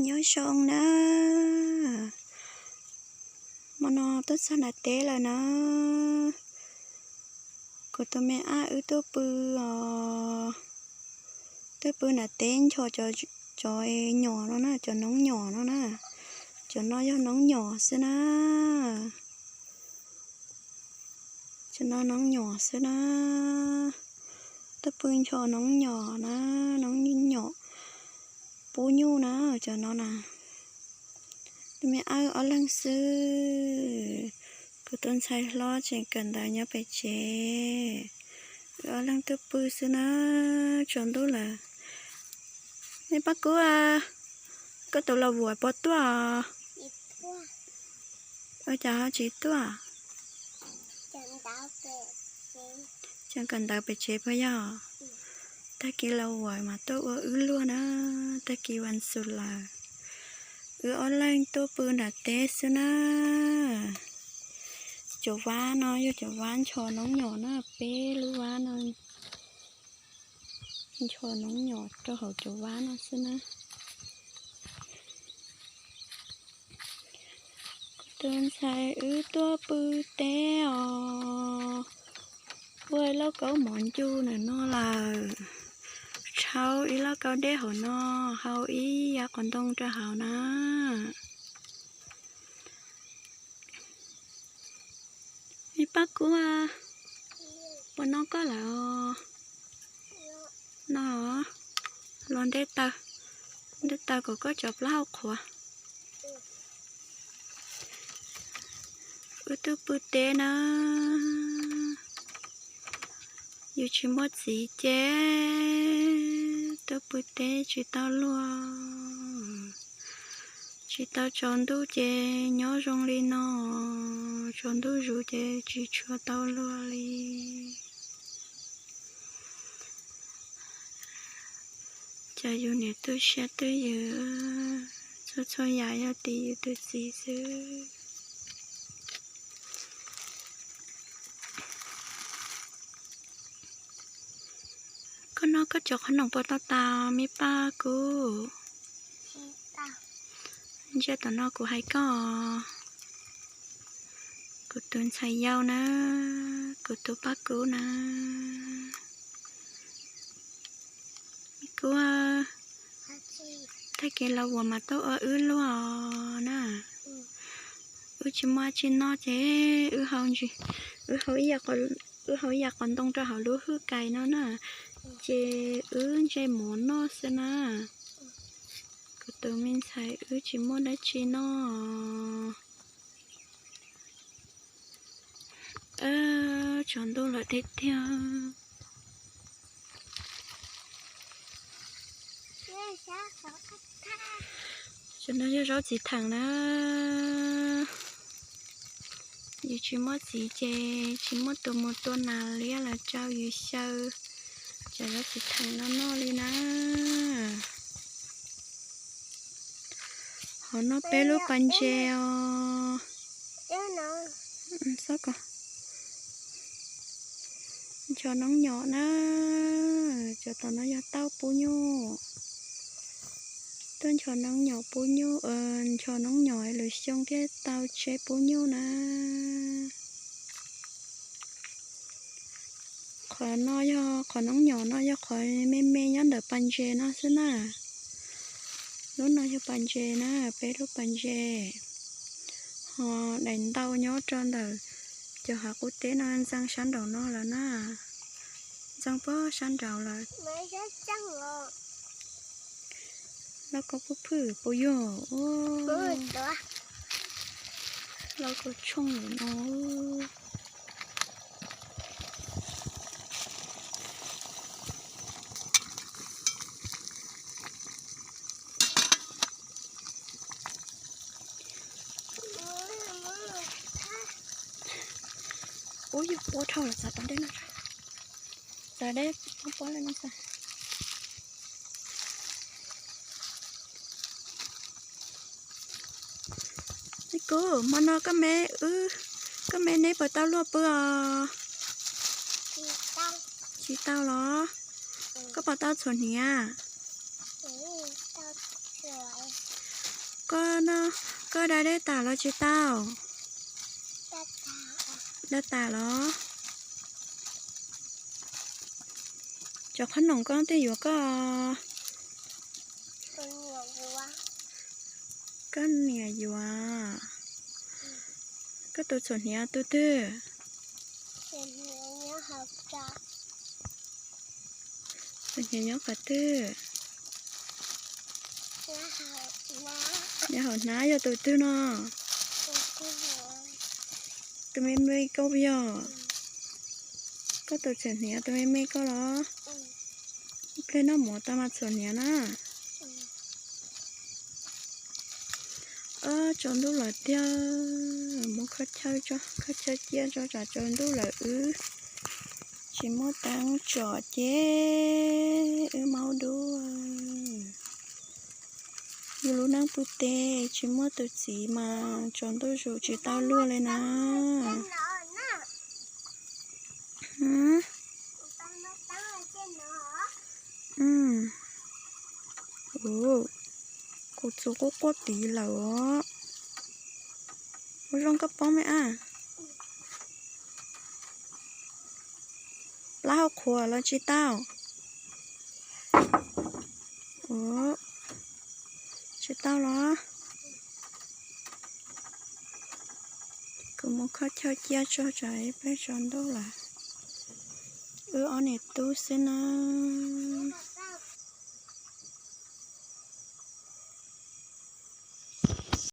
Nyob zoo na, hmo no tuaj txog nram teb lawm na. Kuv tus me ab wb tuaj pw os, tuaj pw nram teb nchos cov nyom no na, cov noob nyom no na. Cov no yog noob nyom xwb na. Cov no noob nyom xwb na. Tuaj pw nchos noob nyom na, noob nyom pub nyuj na, cov no na. Tus me ab wb ob leeg xwb, kuv tus ntxhais hlob tseem kawm ntawv nyob pem tsev. Wb ob leeg tuaj pw xwb na, tsaus ntuj lawm. Me Paj Kub, koj tus Los Vuam puas tuaj? Ua cas ho tsis tuaj? Tseem kawm ntawv pem tsev puas yog? Tag kis Los Vuam mas tuaj ua wb luag na, tag kis vas xuv lawm. Wb ob leeg tuaj pw nram teb xwb na. Cov vab no yog cov vab nchos noob nyom na, peb lub vab no nchos noob nyom rau hauv cov vab no xwb na. Kuv tus ntxhais wb tuaj pw teb os, ua ib lauj kaub mov ncu ntawm no lawm, rhaub ib lauj kaub dej hauv no, hau ib yav qos ntoo rau hauv na. Me Paj Kub, puas noj koj lawm os? No, los nte taw, nte taw kom koj cov plaub hau qhuav. Wb tuaj pw teb na, yus tsis muaj txiv ces tuaj pw teb tsis tau luag, tsis tau tsaus ntuj ces nyob zoo li no, tsaus ntuj zus ces tsis tshua tau luag li. Cas yus niam tu siab twb ywm, txhua txhua yam yog tim yus tus txiv xwb. Koj noj koj cov qhob noom puas tau tas me Paj Kub? Ntsia tom no kuv hais koj, kuv tus ntxhais yau na, kuv tus Paj Kub na. Me Kub, tag kis Los Vuam mas tuaj ua wb luag na. Wb tsis muaj dab tsi noj ces wb hau ntsis, wb hau ib yav qos ntoo rau hauv lub hwj kais no na, ces wb ntse mov noj xwb na. Kuv tus me ntxhais wb tsis muaj dab tsi noj. Tsaus ntuj lawm tiag tiag. Tam no yog zaub txiv theem na. Yus tsis muaj txiv ces tsis muaj tus mus tua nas liab los tsau yus xyaw cov zaub txiv theem no noj li na. Ho noj peb lub pas ntses os. Nchos noob nyom na. Cov tom no yog tauj pub nyuj. Tuaj nchos noob nyom pub nyuj, nchos noob nyom lwm xyoo thiaj tau tseb pub nyuj na. Qhov no yog qhov noob nyom no yog qhov me me nyob ntawm pas ntses no xwb na. Lub no yog pas ntses na, peb lub pas ntses. Ho daim ntau nyob rau ntawm cov hav qub teb no ntxeev sab nraum no lawm na. Ntxeev puag sab nraud lawm. Lauj kaub pub phwj puas yog? Lauj kaub tshooj lawm no. Ub, yog puab dhau lawm, txav tau dej no. Txav dej puab puab li no xav. Kub, hmo no koj me, koj me neb puas tau luaj pw os? Tsis tau los? Koj puas tau txhuam hniav? Tau. Koj no, koj da dej tas los tsis tau? Da tas los? Cov qhob noom koj twg yuav koj? Koj niam yuav. Koj tus txhuam hniav tus twg? Txhuam hniav nyob qhov twg? Nyob hauv hnab. Yog tus twg no? Tus me me koj puas yog? Koj tus txhuam hniav tus me me koj los? Ib pliag noj mov tau mas txhuam hniav na. Tsaus ntuj lawm tiag, mus khob chaw tso, khob chaw cia tso tsam tsaus ntuj lawm wb tsis muaj teeb tsom ces wb maub dua. Yus lub neej pw tes tsis muaj tus txiv mas tsaus ntuj zus tsis tau luaj li na. Kuv txuas quaj quaj tid lawm os. Ua zoo koj paub me ab. Plab hau qhuav los tsis tau? Tsis tau los? Kuv mus khob chaw cia tso tsam ib pliag tsaus ntuj lawm. Wb ob niam tub xwb nawb.